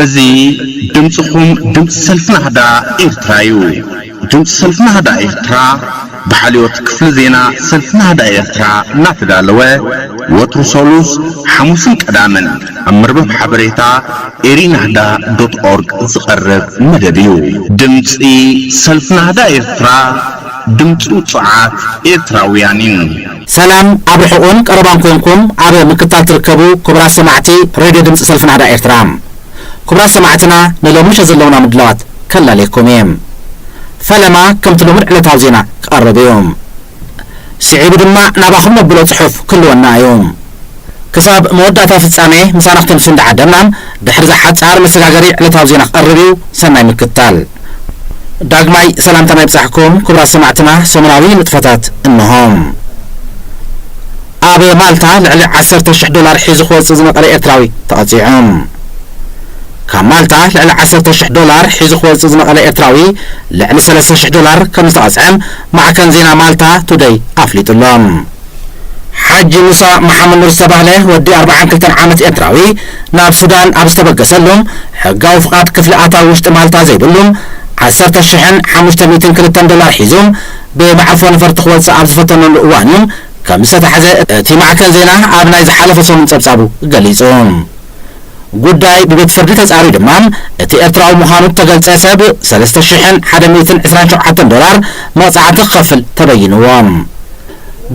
እዚ ድምፅኹም ድምፂ ሰልፊ ናህዳ ኤርትራ እዩ። ድምፂ ሰልፊ ናህዳ ኤርትራ ብሓልዮት ክፍሊ ዜና ሰልፊ ናህዳ ኤርትራ እናተዳለወ ወትሩ ሰሉስ፣ ሓሙስን ቀዳምን ኣብ መርበብ ሓበሬታ ኤሪናህዳ ዶት ኦርግ ዝቐርብ መደብ እዩ። ድምፂ ሰልፊ ናህዳ ኤርትራ፣ ድምፂ ውፁዓት ኤርትራውያን እዩ። ሰላም ኣብ ርሑቕን ቀረባን ኮንኩም ኣብ ምክታል ትርከቡ ክቡራት ሰማዕቲ ሬድዮ ድምፂ ሰልፊ ናህዳ ኤርትራ። ክቡራት ሰማዕትና፣ ንሎሚ ምሸት ዘለውና ምድላዋት ከላልየኩም እየ። ፈለማ ከምቲ ልሙድ ዕለታዊ ዜና ክቐርብ እዩ። ስዒቡ ድማ ናባኹም ነብሎ ጽሑፍ ክህልወና እዩ። ክሳብ መወዳእታ ፍጻሜ ምሳና ክትምሱ እንዳዓደምና፣ ድሕሪ ዝሓጻር መሰጋገሪ ዕለታዊ ዜና ክቐርብ እዩ። ሰናይ ምክታል። ዳግማይ ሰላምታና ይብጻሕኩም ክቡራት ሰማዕትና፣ ሰሙናዊ ንጥፈታት እንሆ። ኣብ ማልታ ልዕሊ ዓሰርተ ሽሕ ዶላር ሒዙ ክወጽእ ዝመቐለ ኤርትራዊ ተቐጺዑ። ካብ ማልታ ልዕሊ ዓሰርተ ሽሕ ዶላር ሒዙ ክወጽእ ዝመቐለ ኤርትራዊ ልዕሊ ሰለስተ ሽሕ ዶላር ከም ዝተቐጽዐ ማዕከን ዜና ማልታ ቱደይ ኣፍሊጡ ኣሎ። ሓጂ ሙሳ መሓመድ ኑር ዝተባህለ ወዲ ኣርብዓን ክልተን ዓመት ኤርትራዊ ናብ ሱዳን ኣብ ዝተበገሰሉ ሕጋዊ ፍቓድ ክፍሊ ኣታዊ ውሽጢ ማልታ ዘይብሉ ዓሰርተ ሽሕን ሓሙሽተ ሚእትን ክልተን ዶላር ሒዙ ብመዕርፎ ነፈርቲ ክወጽእ ኣብ ዝፈተነሉ እዋን እዩ ከም ዝተታሕዘ እቲ ማዕከን ዜና ኣብ ናይ ዝሓለፈ ሰሙን ጸብጻቡ ገሊጹ። ጉዳይ ብቤት ፍርዲ ተጻርዩ ድማ እቲ ኤርትራዊ ምዃኑ እተገልጸ ሰብ ሰለስተ ሽሕን ሓደ ሚእትን ዕስራን ሸውዓተን ዶላር መቕጻዕቲ ክኸፍል ተበይንዎ።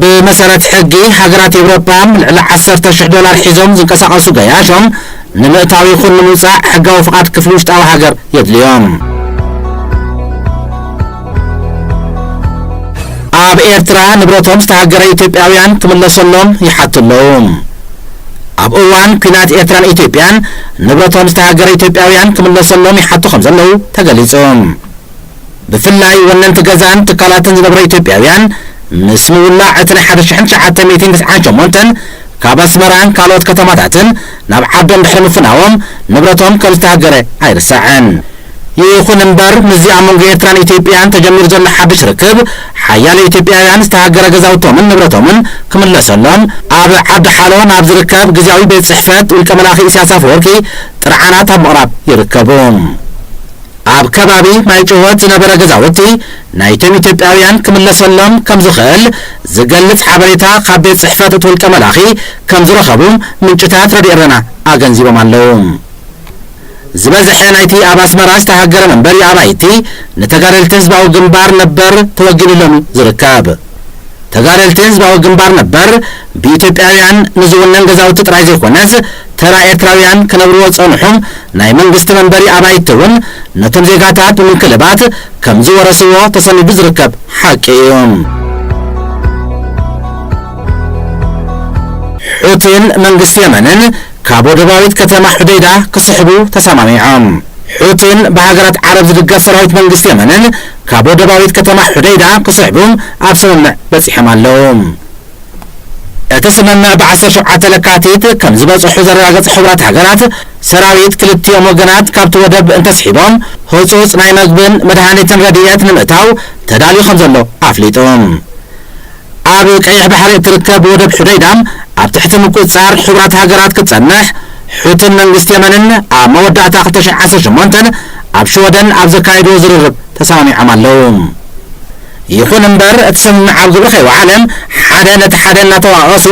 ብመሰረት ሕጊ ሃገራት ኤውሮጳ ልዕሊ ዓሰርተ ሽሕ ዶላር ሒዞም ዝንቀሳቐሱ ገያሾም ንምእታው ይኹን ንምውጻእ ሕጋዊ ፍቓድ ክፍሊ ውሽጣዊ ሃገር የድልዮም። ኣብ ኤርትራ ንብረቶም ዝተሃገረ ኢትዮጵያውያን ክምለሰሎም ይሓቱ ኣለዉ። ኣብ እዋን ኲናት ኤርትራን ኢትዮጵያን ንብረቶም ዝተሃገረ ኢትዮጵያውያን ክምለሰሎም ይሓቱ ከም ዘለዉ ተገሊጹ። ብፍላይ ወነንቲ ገዛን ትካላትን ዝነበሩ ኢትዮጵያውያን ምስ ምውላዕ እቲ ናይ ሓደ ሽሕን ትሽዓተ ሚእትን ተስዓን ሸሞንተን ካብ ኣስመራን ካልኦት ከተማታትን ናብ ዓዶም ድሕሪ ምፍናዎም ንብረቶም ከም ዝተሃገረ ኣይርሳዕን። ይኹን እምበር፣ ምስዚ ኣብ መንጎ ኤርትራን ኢትዮጵያን ተጀሚሩ ዘሎ ሓድሽ ርክብ፣ ሓያሎ ኢትዮጵያውያን ዝተሃገረ ገዛውቶምን ንብረቶምን ክምለሰሎም ኣብ ዓዲ ሓሎ ናብ ዝርከብ ግዝያዊ ቤት ጽሕፈት ውልቀ መላኺ ኢሳያስ ኣፈወርቂ ጥርዓናት ኣብ ምቕራብ ይርከቡ። ኣብ ከባቢ ማይ ጭሆት ዝነበረ ገዛውቲ ናይቶም ኢትዮጵያውያን ክምለሰሎም ከም ዝኽእል ዝገልጽ ሓበሬታ ካብ ቤት ጽሕፈት እቲ ውልቀ መላኺ ከም ዝረኸቡ ምንጭታት ረዲኤረና ኣገንዚቦም ኣለዉ። ዝበዝሐ ናይቲ ኣብ ኣስመራ ዝተሃገረ መንበሪ ኣባይቲ ንተጋደልቲ ህዝባዊ ግንባር ነበር ተወጊኑሎም እዩ ዝርከብ። ተጋደልቲ ህዝባዊ ግንባር ነበር ብኢትዮጵያውያን ንዝውነን ገዛውቲ ጥራይ ዘይኮነስ፣ ተራ ኤርትራውያን ክነብርዎ ዝጸንሑ ናይ መንግስቲ መንበሪ ኣባይቲ እውን ነቶም ዜጋታት ብምንክልባት ከም ዝወረስዎ ተሰኒዱ ዝርከብ ሓቂ እዩ። ሑቲን መንግስቲ የመንን ካብ ወደባዊት ከተማ ሑደይዳ ክስሕቡ ተሰማሚዖም። ሑቲን ብሃገራት ዓረብ ዝድገፍ ሰራዊት መንግስቲ የመንን ካብ ወደባዊት ከተማ ሑደይዳ ክስሕቡ ኣብ ስምምዕ በጺሖም ኣለዉ። እቲ ስምምዕ ብ ዓሰርተ ሸውዓተ ለካቲት ከም ዝበጽሑ ዘረጋገጸ ሕቡራት ሃገራት፣ ሰራዊት ክልቲኦም ወገናት ካብቲ ወደብ እንተስሒቦም፣ ህጹጽ ናይ መግብን መድሃኒትን ረድኤት ንምእታው ተዳልዩ ከም ዘሎ ኣፍሊጡ። ኣብ ቀይሕ ባሕሪ እትርከብ ወደብ ሑደይዳ ኣብ ትሕቲ ምቁጽጻር ሕቡራት ሃገራት ክትጸንሕ፣ ሑቲን መንግስቲ የመንን ኣብ መወዳእታ ክልተ ሽሕን ዓሰርተ ሸሞንተን ኣብ ሽወደን ኣብ ዘካየድዎ ዝርርብ ተሰማሚዖም ኣለዉ። ይኹን እምበር፣ እቲ ስምምዕ ኣብ ግብሪ ከይወዓለ፣ ሓደ ነቲ ሓደ እናተዋቐሱ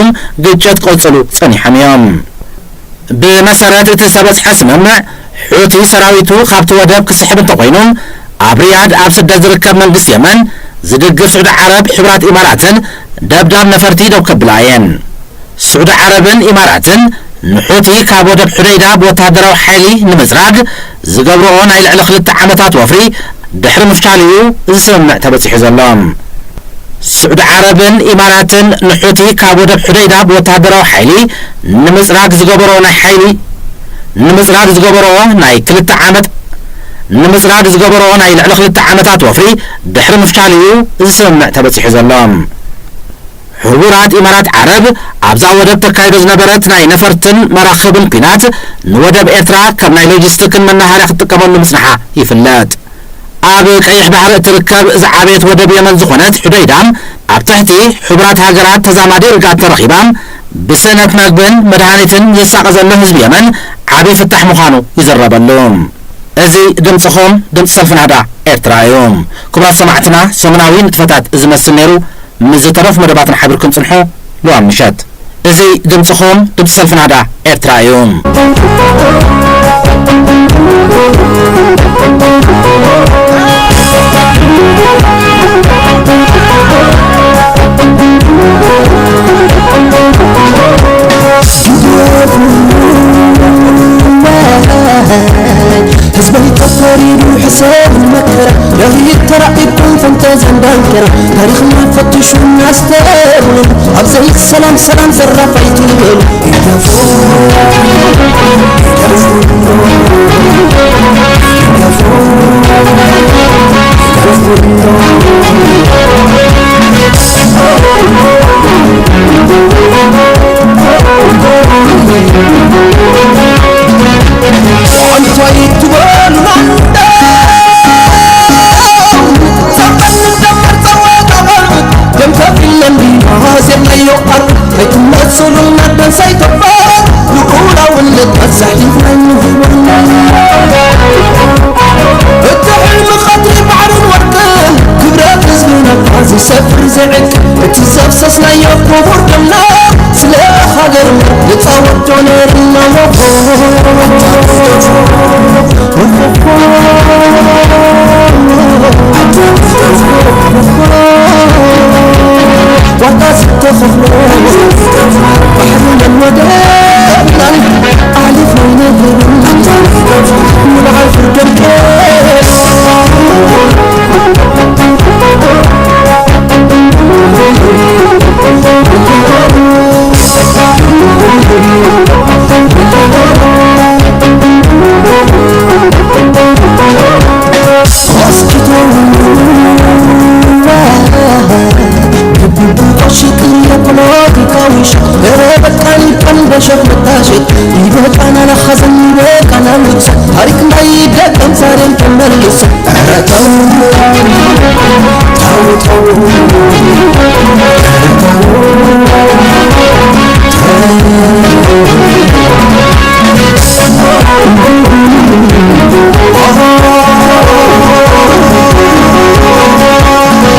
ግጭት ክቕጽሉ ጸኒሖም እዮም። ብመሰረት እቲ ዝተበጽሐ ስምምዕ፣ ሑቲ ሰራዊቱ ካብቲ ወደብ ክስሕብ እንተኾይኑ፣ ኣብ ሪያድ ኣብ ስደት ዝርከብ መንግስቲ የመን ዝድግፍ ስዑዲ ዓረብ፣ ሕቡራት ኢማራትን ደብዳብ ነፈርቲ ደው ከብላ እየን። ስዑዲ ዓረብን ኢማራትን ንሑቲ ካብ ወደብ ሑደይዳ ብወተሃደራዊ ሓይሊ ንምጽራግ ዝገብርኦ ናይ ልዕሊ ክልተ ዓመታት ወፍሪ ድሕሪ ምፍሻሉ እዩ እዚ ስምምዕ ተበጺሑ ዘሎ። ስዑዲ ዓረብን ኢማራትን ንሑቲ ካብ ወደብ ሑደይዳ ብወተሃደራዊ ሓይሊ ንምጽራግ ዝገበርኦ ናይ ሓይሊ ንምጽራግ ዝገበርኦ ናይ ክልተ ዓመት ንምጽራግ ዝገበርኦ ናይ ልዕሊ ክልተ ዓመታት ወፍሪ ድሕሪ ምፍሻሉ እዩ እዚ ስምምዕ ተበጺሑ ዘሎ። ሕቡራት ኢማራት ዓረብ ኣብዛ ወደብ ተካይዶ ዝነበረት ናይ ነፈርትን መራኽብን ኲናት ንወደብ ኤርትራ ከም ናይ ሎጂስቲክን መናሃርያ ክትጥቀመሉ ምጽንሓ ይፍለጥ። ኣብ ቀይሕ ባሕሪ እትርከብ ዝዓበየት ወደብ የመን ዝኾነት ሑደይዳ ኣብ ትሕቲ ሕቡራት ሃገራት ተዛማዲ ርግኣት ተረኺባ ብስእነት መግብን መድሃኒትን ዝሳቐ ዘሎ ህዝቢ የመን ዓቢ ፍታሕ ምዃኑ ይዝረበሉ። እዚ ድምጽኹም፣ ድምጺ ሰልፊ ናህዳ ኤርትራ እዩ። ክቡራት ሰማዕትና፣ ሰሙናዊ ንጥፈታት ዝመስል ነይሩ። ምስ ዝተረፉ መደባትና ሓቢርኩም ጽንሑ። ልዋም ምሸት። እዚ ድምጽኹም፣ ድምጺ ሰልፊ ናህዳ ኤርትራ እዩ። ህዝበይ ተፈሪዱ ሕሰብ መከራ፣ ለሊት ተራዒብኩም ፈንጠዝያን ዳንኬራ፣ ታሪኽና ፈትሹ እናስተብህሉ፣ ኣብ ዘይሰላም ሰላም ዘራፍ ኣይትበሉ። እንታይ ትበሉና? ደም ከፊለን ዲና ዜርናዮ ኣርብ ኣይትመሰሉና። ደንሳይ ተባል ልኡላውነት ኣዛሒፍና ንህቦና። እቲ ሕልሚ ቀትሪ ባሕርን ወርቅን ክብረት ህዝብና ዘይሰፍር ዘይዕቅል እቲ ዘፍሰስናዮ ክቡር ደምና ስለ ሃገርና ንጻወቶ ነይርና። ዋጋ ዝተኸፍሎ ባሕርናን ወደብናን ኣሕሊፍና ኣይንህብን ንበዓል ፍርደም። ፖለቲካዊ ሸቕ በቃ ይበቃናል ሐዘን ይበቃናል ልቅሶ ታሪክ እንዳይደገም ዛሬም ተመልሶ። ኧረ ተው ተው ተው ኧረ ተው ተው።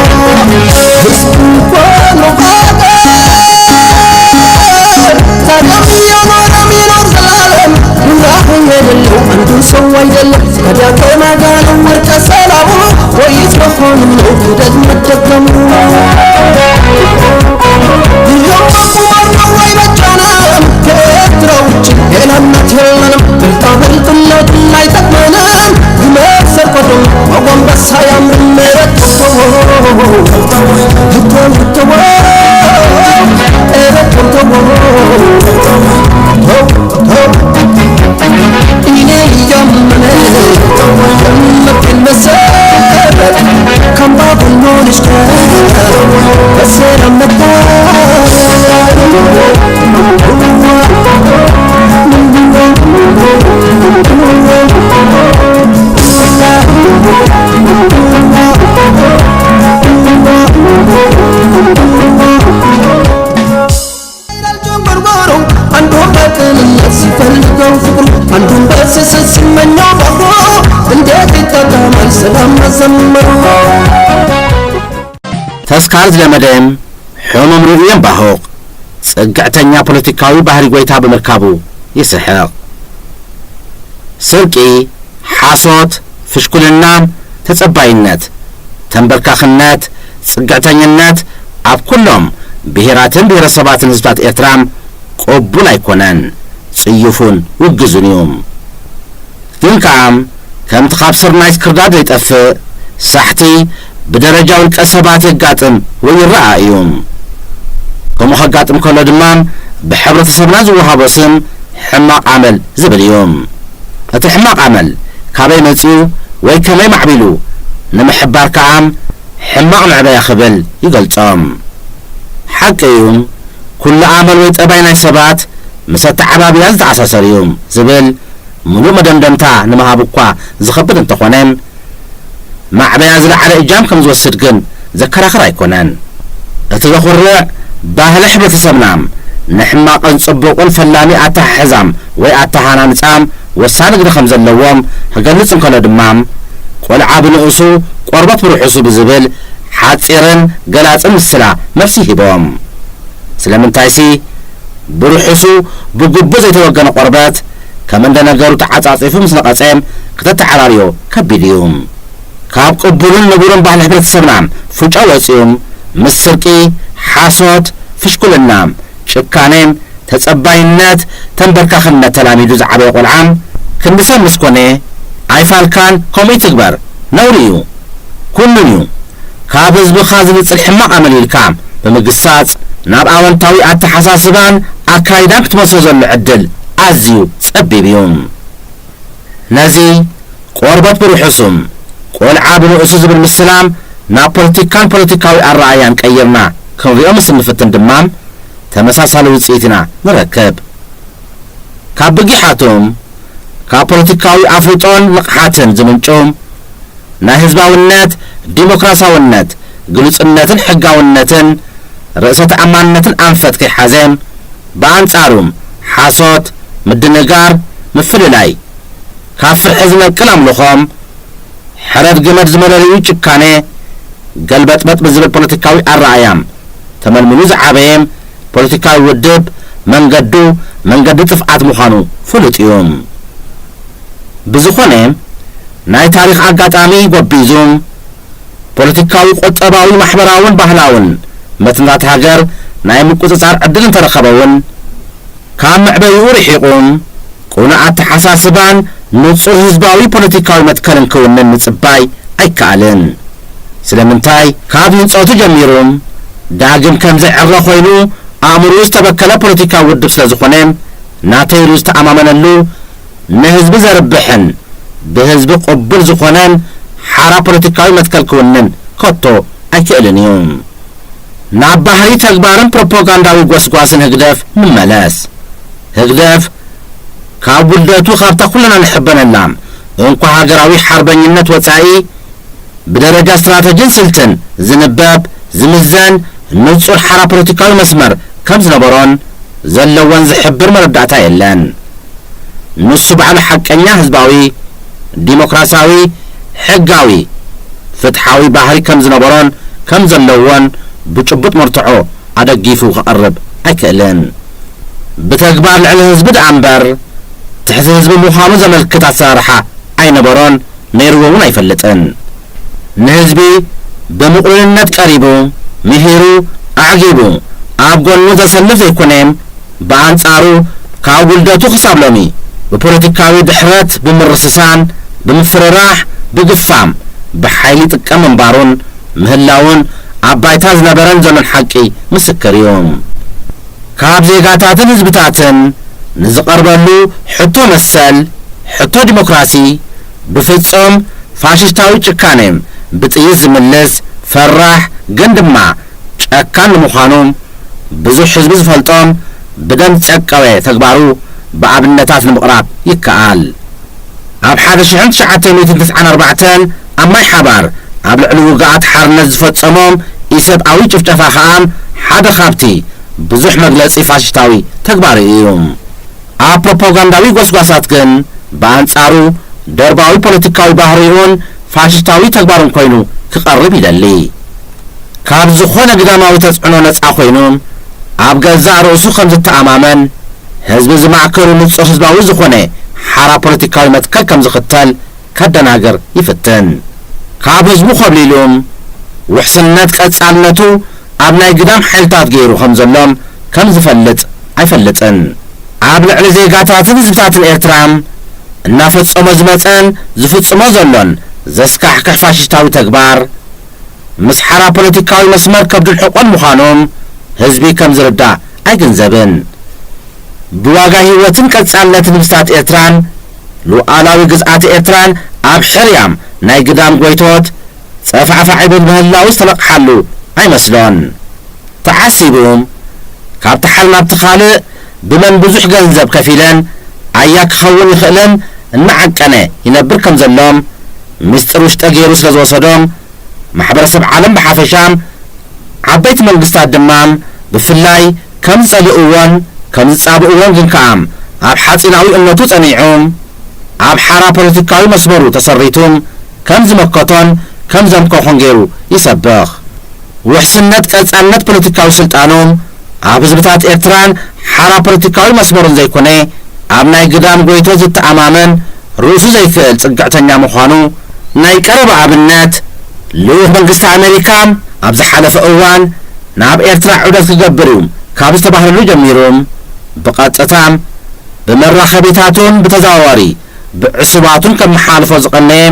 ህዝቡ እኮ ነው ሀገር። ታዲያ እያኖረ የሚኖር ዘላለም ርህራሄ የሌለው አንዱ ሰው አይደለም። ታዲያ ከማን ጋር ነው እርቀ ሰላሙ? ወይስ በሆኑ ነው ክደት መደገሙ? ይኸው ቁማር ነው ወይ በጃናም? ከኤርትራ ውጭ ሌላ እናት የለንም። ብልጣ ብልጥነቱን አይጠቅመንም። ይመሰል ቆጥሮ መጎንበስ አያምርም። ኧረ ተው ተው፣ ኧረ ተው ተው፣ ኧረ ተው ተው። እኔ እያመነ የምትል መሰረት ከምባቡን ሆንሽ በሰላም መጣ። ይላል ጀንበርበሩ አንዱ በቅንነት ሲፈልገው ፍቅሩ አንዱን በስስት ሲመኘው ባህሩ እንዴት ይጠቀማል ሰላም መዘመሩ። ተስካር ዝለመደም ሕሙም ርእዩ የንባሁቕ ጽግዕተኛ ፖለቲካዊ ባህሪ ጎይታ ብምርካቡ ይስሕቕ። ስርቂ፣ ሓሶት፣ ፍሽኩልና፣ ተጸባይነት፣ ተንበርካኽነት፣ ጽግዕተኝነት ኣብ ኩሎም ብሄራትን ብሄረሰባትን ህዝብታት ኤርትራ ቅቡል ኣይኮነን፣ ጽዩፉን ውግዙን እዩ። ግን ከኣ ከምቲ ካብ ስርናይ ክርዳድ ዘይጠፍእ ሳሕቲ ብደረጃ ውልቀ ሰባት የጋጥም ወይ ይረኣ እዩ። ከምኡ ከጋጥም ከሎ ድማ ብሕብረተሰብና ዝወሃቦ ስም ሕማቕ ኣመል ዝብል እዩ። እቲ ሕማቕ ኣመል ካበይ መጺኡ ወይ ከመይ ማዕቢሉ ንምሕባር ከኣ ሕማቕ መዕበያ ክብል ይገልጾ። ሓቂ እዩ፣ ኩሉ ኣመል ወይ ጠባይ ናይ ሰባት ምስ ኣተዓባብያ ዝተኣሳሰር እዩ ዝብል ምሉእ መደምደምታ ንምሃብ እኳ ዝኸብድ እንተኾነ፣ ማዕበያ ዝለዓለ እጃም ከም ዝወስድ ግን ዘከራኽር ኣይኮነን። እቲ ዘኹርዕ ባህሊ ሕብረተሰብና ንሕማቕን ጽቡቕን ፈላሚ ኣተሓሕዛም ወይ ኣተሃናንጻም ወሳኒ ግደ ከም ዘለዎም ክገልጽ እንከሎ ድማ፣ ቆልዓ ብንኡሱ ቆርበት ብርሑሱ ብዝብል ሓጺርን ገላጽን ምስላ መልሲ ሂቦም። ስለምንታይሲ ብርሑሱ ብግቡእ ዘይተወገነ ቆርበት ከም እንደ ነገሩ ተዓጻጺፉ ምስ ነቐጸ ክተተዓራርዮ ከቢድ እዩ። ካብ ቅቡልን ንቡርን ባህሊ ሕብረተሰብና ፍጮ ወጺኡ ምስ ስርቂ፣ ሓሶት፣ ፍሽኩልና፣ ጭካኔ፣ ተጸባይነት፣ ተንበርካኽነት ተላሚዱ ዝዓበየ ቆልዓ ክንዲ ሰብ ምስ ኮነ ኣይፋልካን ከምኡ ይትግበር ነውሪ እዩ። ኩኑን እዩ። ካብ ህዝብኻ ዝንጽል ሕማቕ ኣመል ኢልካ ብምግሳጽ ናብ ኣወንታዊ ኣተሓሳስባን ኣካይዳን ክትመልሶ ዘሎ ዕድል ኣዝዩ ጸቢብ እዩ። ነዚ ቆርበት ብርሑሱ ቆልዓ ብንኡሱ ዝብል ምስላ ናብ ፖለቲካን ፖለቲካዊ ኣረኣእያን ቀይርና ክንሪኦ ምስ እንፍትን ድማ ተመሳሳሊ ውጽኢት ኢና ንረክብ። ካብ ብጊሓቱ ካብ ፖለቲካዊ ኣፍልጦን ንቕሓትን ዝምንጩ ናይ ህዝባውነት፣ ዲሞክራሲያውነት፣ ግሉጽነትን ሕጋውነትን ርእሰ ተኣማንነትን ኣንፈት ከይሓዘ ብኣንጻሩ ሓሶት፣ ምድንጋር፣ ምፍልላይ፣ ካብ ፍርሒ ዝነቅል ኣምልኾ፣ ሕረድ ገመድ ዝመለለዩ ጭካኔ፣ ገልበጥበጥ ብዝብል ፖለቲካዊ ኣረኣእያ ተመልሚሉ ዝዓበየ ፖለቲካዊ ውድብ መንገዱ መንገዲ ጥፍኣት ምዃኑ ፍሉጥ እዩ። ብዝኾነ ናይ ታሪኽ ኣጋጣሚ ጎቢዙ ፖለቲካዊ፣ ቁጠባዊ፣ ማሕበራውን ባህላውን መትንታት ሃገር ናይ ምቁጽጻር ዕድል እንተረኸበ እውን ካብ መዕበይኡ ርሒቑ ቅኑዕ ኣተሓሳስባን ንጹር ህዝባዊ ፖለቲካዊ መትከልን ክውንን ምጽባይ ኣይከኣልን። ስለምንታይ ካብ ህንጸቱ ጀሚሩ ዳግም ከም ዘይዕረ ኮይኑ ኣእምሮኡ ዝተበከለ ፖለቲካዊ ውድብ ስለ ዝኾነ ናተይ ኢሉ ዝተኣማመነሉ ንህዝቢ ዘርብሕን ብህዝቢ ቅቡል ዝኾነን ሓራ ፖለቲካዊ መትከል ክውንን ከቶ ኣይክእልን እዩ። ናብ ባህሪ ተግባርን ፕሮፓጋንዳዊ ጎስጓስን ህግደፍ ንመለስ። ህግደፍ ካብ ውልደቱ ካብታ ኩልና ንሕበነላ እንኮ ሃገራዊ ሓርበኝነት ወጻኢ ብደረጃ ስትራተጂን ስልትን ዝንበብ ዝምዘን ንጹር ሓራ ፖለቲካዊ መስመር ከም ዝነበሮን ዘለዎን ዝሕብር መረዳእታ የለን። ንሱ ባዕሉ ሓቀኛ ህዝባዊ፣ ዲሞክራሲያዊ፣ ሕጋዊ፣ ፍትሓዊ ባህሪ ከም ዝነበሮን ከም ዘለዎን ብጭቡጥ መርትዖ ኣደጊፉ ከቕርብ ኣይክእልን። ብተግባር ልዕሊ ህዝቢ ደኣ እምበር ትሕቲ ህዝቢ ምዃኑ ዘመልክት ኣሰራርሓ ኣይነበሮን፣ ነይርዎ እውን ኣይፈልጥን። ንህዝቢ ብምቕሉልነት ቀሪቡ፣ ምሂሩ፣ ኣዕጊቡ ኣብ ጎኑ ዘሰልፍ ዘይኮነ፣ ብኣንጻሩ ካብ ውልደቱ ክሳብ ሎሚ ብፖለቲካዊ ድሕረት ብምርስሳን፣ ብምፍርራሕ፣ ብግፋም፣ ብሓይሊ ይጥቀም ምንባሩን ምህላውን ኣብ ባይታ ዝነበረን ዘሎን ሓቂ ምስክር እዩ። ካብ ዜጋታትን ህዝብታትን ንዝቐርበሉ ሕቶ መሰል፣ ሕቶ ዲሞክራሲ፣ ብፍጹም ፋሽስታዊ ጭካኔ ብጥይት ዝምልስ ፈራሕ ግን ድማ ጨካን ንምዃኑ ብዙሕ ህዝቢ ዝፈልጦን ብደም ዝጨቀወ ተግባሩ ብኣብነታት ንምቕራብ ይከኣል። ኣብ ሓደ ሽሕን ትሽዓተ ሚእትን ተስዓን ኣርባዕተን ኣብ ማይ ሓባር ኣብ ልዕሊ ውግኣት ሓርነት ዝፈጸሞም ኢሰብኣዊ ጭፍጨፋ ከኣ ሓደ ካብቲ ብዙሕ መግለጺ ፋሽስታዊ ተግባሩ እዩ። ኣብ ፕሮፓጋንዳዊ ጎስጓሳት ግን ብኣንጻሩ ደርባዊ ፖለቲካዊ ባህሪኡን ፋሽስታዊ ተግባሩን ኮይኑ ክቐርብ ይደሊ። ካብ ዝኾነ ግዳማዊ ተጽዕኖ ነጻ ኮይኑ ኣብ ገዛእ ርእሱ ከም ዝተኣማመን ህዝቢ ዝማእከሉ ንጹር ህዝባዊ ዝኾነ ሓራ ፖለቲካዊ መትከል ከም ዝኽተል ከደናግር ይፍትን። ካብ ህዝቡ ኮብሊሉ ውሕስነት ቀጻልነቱ ኣብ ናይ ግዳም ሓይልታት ገይሩ ከም ዘሎ ከም ዝፈልጥ ኣይፈልጥን። ኣብ ልዕሊ ዜጋታትን ህዝብታትን ኤርትራ እናፈጸሞ ዝመጸን ዝፍጽሞ ዘሎን ዘስካሕክሕ ፋሽስታዊ ተግባር ምስ ሓራ ፖለቲካዊ መስመር ከብዱን ሕቆን ምዃኑ ህዝቢ ከም ዝርዳእ ኣይግንዘብን። ብዋጋ ህይወትን ቀጻልነትን ህዝብታት ኤርትራን ሉዓላዊ ግዝኣት ኤርትራን ኣብ ሕርያም ናይ ግዳም ጎይቶት ጸፋዕፋዕ ይብል ምህላው ዝተነቕሓሉ ኣይመስሎን። ተዓሲቡ ካብቲ ሓደ ናብቲ ካልእ ብመን ብዙሕ ገንዘብ ከፊለን ኣያ ክኸውን ይኽእልን እናዓቀነ ይነብር ከም ዘሎ ምስጢር ውሽጠ ገይሩ ስለ ዝወሰዶ ማሕበረሰብ ዓለም ብሓፈሻ ዓበይቲ መንግስታት ድማ ብፍላይ ከም ዝጸልእዎን ከም ዝጻብእዎን ግን ከኣ ኣብ ሓጺናዊ እምነቱ ጸኒዑ ኣብ ሓራ ፖለቲካዊ መስመሩ ተሰሪቱ ከም ዝመከቶን ከም ዘምከኾን ገይሩ ይሰብኽ። ውሕስነት ቀጻልነት ፖለቲካዊ ስልጣኑ ኣብ ህዝብታት ኤርትራን ሓራ ፖለቲካዊ መስመሩን ዘይኮነ ኣብ ናይ ግዳም ጎይቶ ዝተኣማመን ርእሱ ዘይክእል ጽግዕተኛ ምዃኑ ናይ ቀረባ ኣብነት ልኡኽ መንግስቲ ኣሜሪካ ኣብ ዝሓለፈ እዋን ናብ ኤርትራ ዑደት ክገብር እዩ ካብ ዝተባህለሉ ጀሚሩ ብቐጥታ ብመራኸቢታቱን ብተዘዋዋሪ ብዕሱባቱን ከመሓላልፎ ዝቐነየ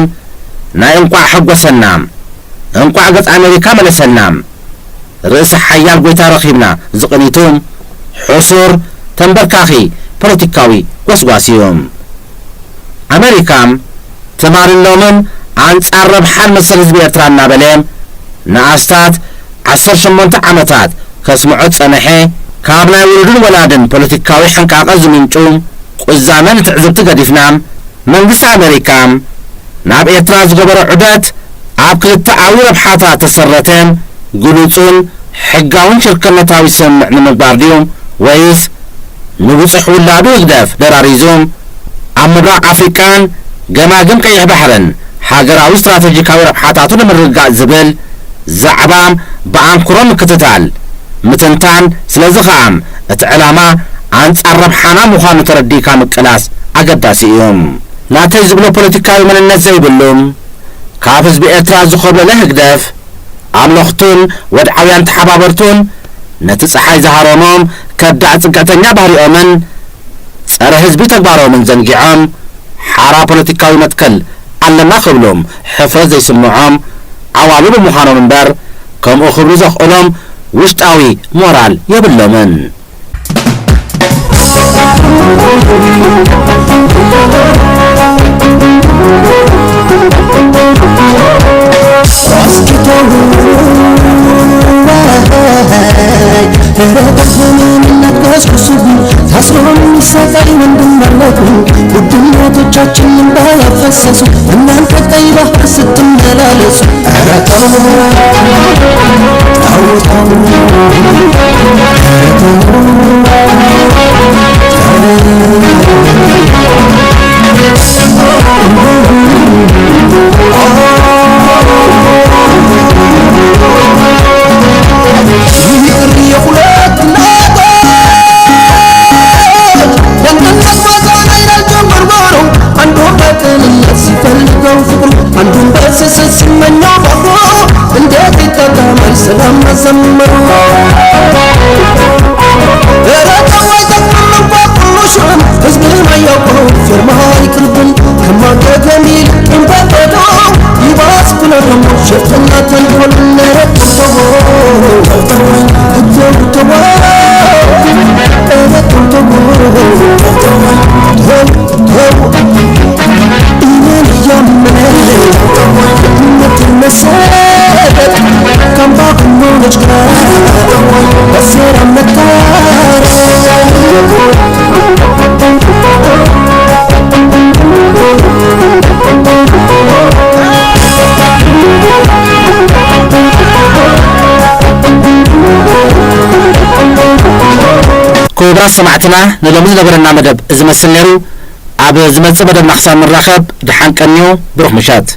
ናይ እንቋዕ ሓጎሰና፣ እንቋዕ ገጽ ኣሜሪካ መለሰልና፣ ርእሰ ሓያል ጎይታ ረኺብና ዝቕኒቱ ሕሱር ተንበርካኺ ፖለቲካዊ ጎስጓስ እዩ። ኣሜሪካ ትማልን ሎምን ኣንጻር ረብሓን መሰል ህዝቢ ኤርትራ እናበለ ንኣስታት ዓሰርተ ሸሞንተ ዓመታት ከስምዖ ዝጸንሐ ካብ ናይ ውሉድን ወላድን ፖለቲካዊ ሕንቃቐ ዝምንጩ ቁዛመ ንትዕዝብቲ ገዲፍና መንግስቲ ኣሜሪካ ናብ ኤርትራ ዝገበሮ ዑደት ኣብ ክልተኣዊ ረብሓታት ተሰረተ ግሉጽን ሕጋውን ሽርክነታዊ ስምምዕ ንምግባር ድዩ ወይስ ንብጹሕ ውላዱ ህግደፍ ደራሪዙ ኣብ ምብራቕ ኣፍሪቃን ገማግም ቀይሕ ባሕርን ሃገራዊ ስትራተጂካዊ ረብሓታቱ ንምርግጋጽ ዝብል ዛዕባ ብኣንክሮ ምክትታል፣ ምትንታን፣ ስለዚ ኸኣ እቲ ዕላማ ኣንጻር ረብሓና ምዃኑ ተረዲእካ ምቅላስ ኣገዳሲ እዩ። ናተይ ዝብሎ ፖለቲካዊ መንነት ዘይብሉ፣ ካብ ህዝቢ ኤርትራ ዝኾብለለ ህግደፍ፣ ኣምለኽቱን ወድዓውያን ተሓባበርቱን ነቲ ጸሓይ ዝሃረሞም ከዳዕ ጽግዕተኛ ባህሪኦምን ጸረ ህዝቢ ተግባሮምን ዘንጊዖም ሓራ ፖለቲካዊ መትከል ኣለና ክብሉ ሕፍረት ዘይስምዖም ዓዋሉ ብምዃኖም እምበር ከምኡ ክብሉ ዘኽእሎም ውሽጣዊ ሞራል የብሎምን። ክቡራት ሰማዕትና፣ ንሎሚ ዝነበረና መደብ እዚ መስል ነይሩ። ኣብ ዝመጽእ መደብና ክሳብ ንራኸብ፣ ደሓን ቀንዩ፣ ብሩኽ ምሸት።